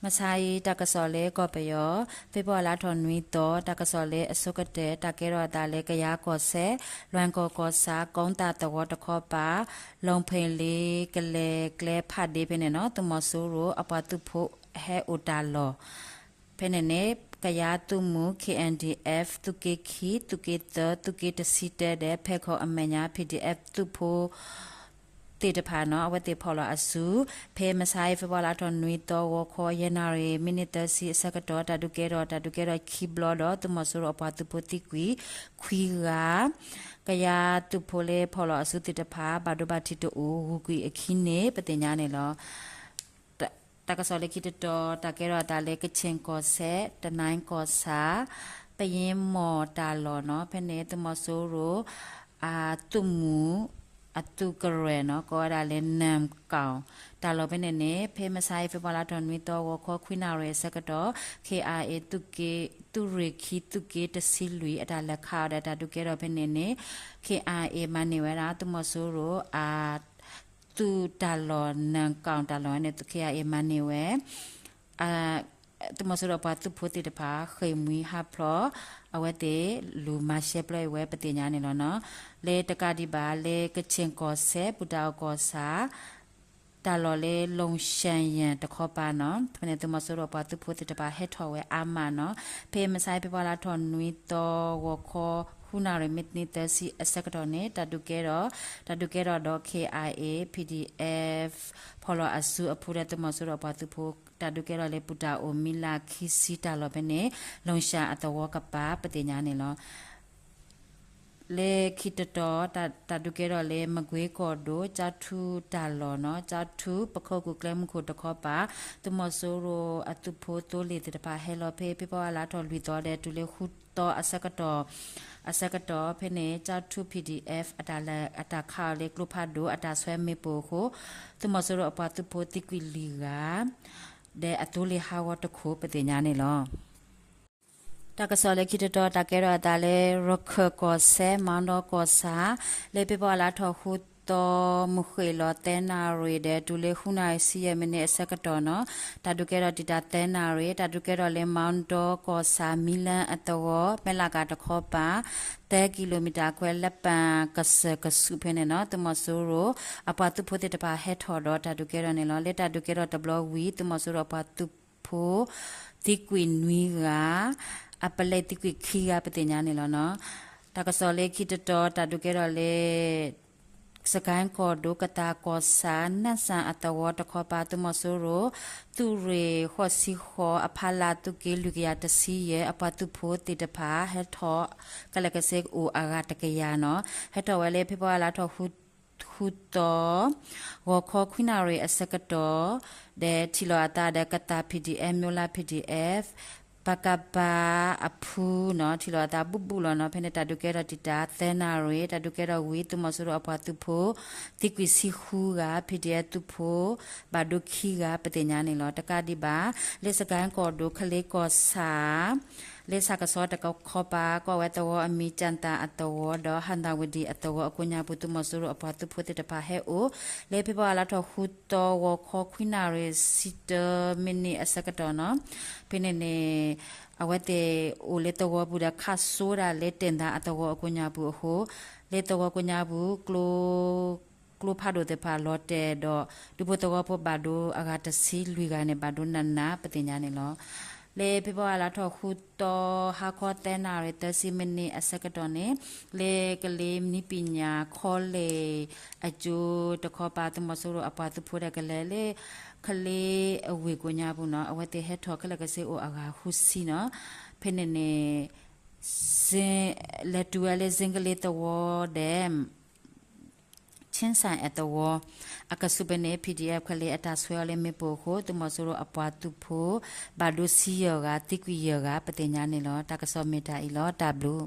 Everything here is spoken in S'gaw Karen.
မဆါအံၤ တၢ်ကစီၣ်လၢကီၢ်ပယီၤ, ဖ့ၤဘြူၤအါလါထီၣ်နွံသီ တၢ်ကစီၣ်လၢအဆိကတၢၢ် တၢ်ကဲထီၣ်အသးလၢကယၤကီၢ်စဲၣ် လွဲၢ်ကီၢ်ကီၢ်ဆၣ် ကိသၣ်သဝီတခီပၤ လီဖ့ၣ်လ့ကလဲၤကျဲဖးဒ့ဖဲန့ၣ်နီၤ သုးမီၤစိရိၤအပှၤသုးဖိဟဲအိၣ်တၢ်လီၢ် ဖဲန့ၣ်န့ၣ် ကယၤသုးမုၢ် K N D F သုးက့ခံ သုးက့သၢ သုးက့တဆံတၢဒီး ဖဲခိၣ်အမဲာ်ညါ P D F သုးဖိ သ့ၣ်တဖၣ်နီၤ အဝဲသ့ၣ်ဖီၣ်လီၤအစု ဖဲမဆါအံၤ ဖ့ၤဘြူၤအါလါထီၣ်နွံသီ ဂီၤခီယဲၢ်နၣ်ရံၣ် မံးနံးသၢဆံအဆၢကတီၢ် တၢ်ဒုးကဲထီၣ် တၢ်ဒုးကဲထီၣ်ခံဘျီဒီး သုးမီၤစိရိၤအပှၤသုးဖိသံကွံာ်ခွံဂၤ ကယၤသုးဖိလၢဖီၣ်လီၤအစုသ့ၣ်တဖၣ် ဘၣ်ဒိဘၣ်ထံးတအိၣ် ဂုၤကွံာ်အခံန့ၣ် ပသ့ၣ်ညါန့ၣ်လီၤ. တၢ်ကစီၣ်လၢခံတတီၤ တၢ်ကဲထီၣ်အသးလၢ ကခ့ၣ်ကီၢ်စဲၣ် တနၣ်ကီၢ်ဆၣ် ပယ့မီၢ်တၢ်လီၢ်နီၤ ဖဲန့ၣ် သုးမီၤစိရိၤ အသုးမုၢ် အသုးကရၢၢ်နီၤ ကိးဝဲဒၣ်လၢ နၢ်ကီၣ် တၢ်လီၢ်ဖဲန့ၣ်န့ၣ် ဖဲမဆါအံၤ ဖ့ၤဘြူၤအါလါထီၣ်နွံသီ ဂီၤခီခွံနၣ်ရံၣ်အဆၢကတီၢ် K I A သုးရ့ၣ်ခံ သုးက့တဆံလွံၢ် အတၢ်လဲၤခးအီၤဒီးတၢ်ဒုးကဲထီၣ်ဖဲန့ၣ်န့ၣ် K I A မၤန့ၢ်ဝဲဒၣ် သုးမီၤစိရိၤ အသုးတၢ်လီၢ် နၢ်ကီၣ်တၢ်လီၢ်န့ၣ် K I A မၤန့ၢ်ဝဲ သုးမီၤစိရိၤအပှၤသုးဖိသ့ၣ်တဖၣ် ဃ့ၢ်မှံဟးဖျိး အဝဲသ့ၣ်လူၤမၤရှဲပျီဝဲပသ့ၣ်ညါန့ၣ်လီၤနီၤ. လၢတကးဒံးဘၣ် လၢကခ့ၣ်ကီၢ်စဲၣ် ပူၤတၢ်အီၣ်ကီၢ်ဆၣ် တၢ်လီၢ်လၢ လိၣ်ရှၣ်ယၣ်တခီပၤနီၤ ဖဲန့ၣ် သုးမီၤစိရိၤအပှၤသုးဖိသ့ၣ်တဖၣ်ဟဲထီၣ်ဝဲအါမးနီၤ. ဖဲမဆါအံၤ ဖ့ၤဘြူၤအါလါထီၣ်နွံသီ ဂီၤခီဃုနၣ်ရံၣ် မံးနံးသၢဆံအဆၢကတီၢ်န့ၣ် တၢ်ဒုးကဲထီၣ် တၢ်ဒုးကဲထီၣ်ဒီး K I A P D F ဖီၣ်လီၤအစုအဖုဒီး သုးမီၤစိရိၤအပှၤသုးဖိ တၢ်ဒုးကဲထီၣ်လၢ ပူၤတၢ်အီၣ်မံလၢ်ခံဆံတၢ်လီၢ်ဖဲန့ၣ် လိၣ်ရှၣ်အသဝီကပၤ ပသ့ၣ်ညါန့ၣ်လီၤ. လၢခံတတီၤ တၢ်ဒုးကဲထီၣ်လၢ မကွ့ကီၢ်ဒိၣ် ကၠါထူတၢ်လီၢ်နီၤ ကၠါထူ ပခိၣ်ကူၣ်ကျဲမုၢ်ခိၣ်တခီပၤ သုးမီၤစိရိၤအသုးဖိသိလ့ၣ်သ့ၣ်တဖၣ်ဟဲလီၤဖဲ ဖ့ၤဘြူၤအါလါထီၣ်လွံၢ်သီဒီး တုၤလၢဃုသီအဆၢကတီၢ် အဆၢကတီၢ်ဖဲန့ၣ် ကၠါထူ P D F အတၢ်လဲၤအတၢ်ခးအီၤလၢကျိဖးဒိၣ်အတၢ်ဆွဲမ့ၣ်ပိၢ်အဃိ သုးမီၤစိရိၤအပှၤသုးဖိသံကွံာ်လွံၢ်ဂၤ ဒီးအသိလ့ၣ်ဟးဂီၤတခိၣ်ပသ့ၣ်ညါန့ၣ်လီၤ. တၢ်ကစီၣ်လၢခံတတီၤ တၢ်ကဲထီၣ်အသးလၢ ရခၢၣ်ကီၢ်စဲၣ် မီဒီကီၢ်ဆၣ် လၢဖ့ၤဘြူၤအါလါထီၣ်ဃုသီ မုၢ်ဃ့ၢ်လီၤသၢနၣ်ရံၣ်ဒီး တုၤလၢဃုနၣ်ရံၣ်ဆံယဲၢ်မံးနံးအဆၢကတီၢ်နီၤ တၢ်ဒုးကဲထီၣ်တံာ်တာ်သၢနၣ်ရံၣ် တၢ်ဒုးကဲထီၣ်လၢ မီဒီကီၢ်ဆၣ် မံလၢအသဝီ မဲၢ်လးကၤတခီပၤ သၢကံလိမံၤတၢ်ခွဲ လၢပၣ်ကစၢၢ်ကဆူးဖဲန့ၣ်နီၤ သုးမီၤစိရိၤ အပှၤသုးဖိသ့ၣ်တဖၣ်ဟဲထီၣ်ဒီးတၢ်ဒုးကဲထီၣ်န့ၣ်လီၤ. လၢတၢ်ဒုးကဲထီၣ်တဘျီဝံၤ သုးမီၤစိရိၤအပှၤသုးဖိ သံကွံာ်နွံဂၤ အပလဲသံကွံာ်ခံဂၤ ပသ့ၣ်ညါန့ၣ်လီၤနီၤ. တၢ်ကစီၣ်လၢခံတတီၤ တၢ်ဒုးကဲထီၣ်လၢ စကဲၣ်ကီၢ်ဒိၣ် ကသၣ်ကီၢ်ဆၣ် နၢ်စၣ်အသဝီတခီပၤ သုးမီၤစိရိၤ သုးရ့ၣ်ဃိးဆံဃိး အဖီလာ်သုးက့လွံၢ်ကယၤတဆံယဲၢ် အပှၤသုးဖိသ့ၣ်တဖၣ် ဟဲထီၣ် ခဲလၢာ်ကဆ့အိၣ်အဂၤတကယၤနီၤ ဟဲထီၣ်ဝဲလၢဖ့ၤဘြူၤအါလါထီၣ် ဃုသီ ဂီၤခီခွံနၣ်ရံၣ်အဆၢကတီၢ် ဒီးထံၣ်လိာ်အသးဒီးကသၣ် P D F မျိလါ P D F ပကဖ အဖုနီၤ ထံၣ်လိာ်အသးဘူးဘူးလီၤနီၤ ဖဲန့ၣ်တၢ်ဒုးကဲထီၣ်တံာ်တာ်သၢနၣ်ရံၣ် တၢ်ဒုးကဲထီၣ်ဝံၤ သုးမီၤစိရိၤအပှၤသုးဖိ သံကွံာ်ဆံဃုဂၤ P D F သုးဖိ ဘၣ်ဒိခံဂၤ ပသ့ၣ်ညါန့ၣ်လီၤ. တကးဒံးဘၣ် လၢစကဲၣ်ကီၢ်ဒိၣ် ကလ့ကီၢ်ဆၣ် လၢဆၣ်ကဆီတခီပၤ ကီၢ်ဝဲသဝီအမံၤ ကၠၣ်သၣ်အသဝီဒီး ဟၣ်သၣ်ဝတံၣ်အသဝီအကိးညါပူၤ သုးမီၤစိရိၤအပှၤသုးဖိသ့ၣ်တဖၣ်ဟဲအိၣ် လၢဖ့ၤဘြူၤအါလါထီၣ်ဃုသီ ဂီၤခီခွံနၣ်ရံၣ်ဆံတၢမံးနံးအဆၢကတီၢ်နီၤ ဖဲန့ၣ်န့ၣ် အဝဲသ့ၣ်အိၣ်လၢသဝီပူၤဒီးခးစိဒၣ်လၢတဲၣ်သၣ်အသဝီအကိးညါပူၤအဃိ လၢသဝီကိးညါပူၤ ကျိ ကျိဖးဒိၣ်သ့ၣ်တဖၣ်လီၤတဲာ်ဒီး ဒူဖိသဝီဖိဘၣ်ဒိအဂၤတဆံလွံၢ်ဂၤန့ၣ် ဘၣ်ဒိနးနး ပသ့ၣ်ညါန့ၣ်လီၤ. လၢဖ့ၤဘြူၤအါလါထီၣ်ဃုသီ ဟါခီသၢနၣ်ရံၣ်သၢဆံမံးနံးအဆၢကတီၢ်န့ၣ် လၢကလ့နည်းပညာ college အကၠိတခီပၤ သုးမီၤစိရိၤအပှၤသုးဖိဒီးကလဲၤလၢ ကလ့အဝ့ၢ်ကိးညါပူၤနီၤ အဝဲသ့ၣ်ဟဲထီၣ်ခဲလၢာ်ကဆ့အိၣ်အဂၤဃုဆံနီၤ ဖဲန့ၣ်န့ၣ် လဲၤတုၤဝဲလၢ စ့ကလ့သဝီဒီး ခ့ၣ်စၣ်အသဝီ အကဆူးဖဲန့ၣ် P D F ကလ့အတၢ်ဆွဲအီၤလၢမ့ၣ်ပိၢ်အဃိ သုးမီၤစိရိၤအပှၤသုးဖိ ဘၣ်ဒိဆံယဲၢ်ဂၤ သံကွံာ်ယဲၢ်ဂၤ ပသ့ၣ်ညါန့ၣ်လီၤ. တၢ်ကစီၣ်မ့ၢ်တၢ်အံၤလီၤ. တၢ်ဘျုး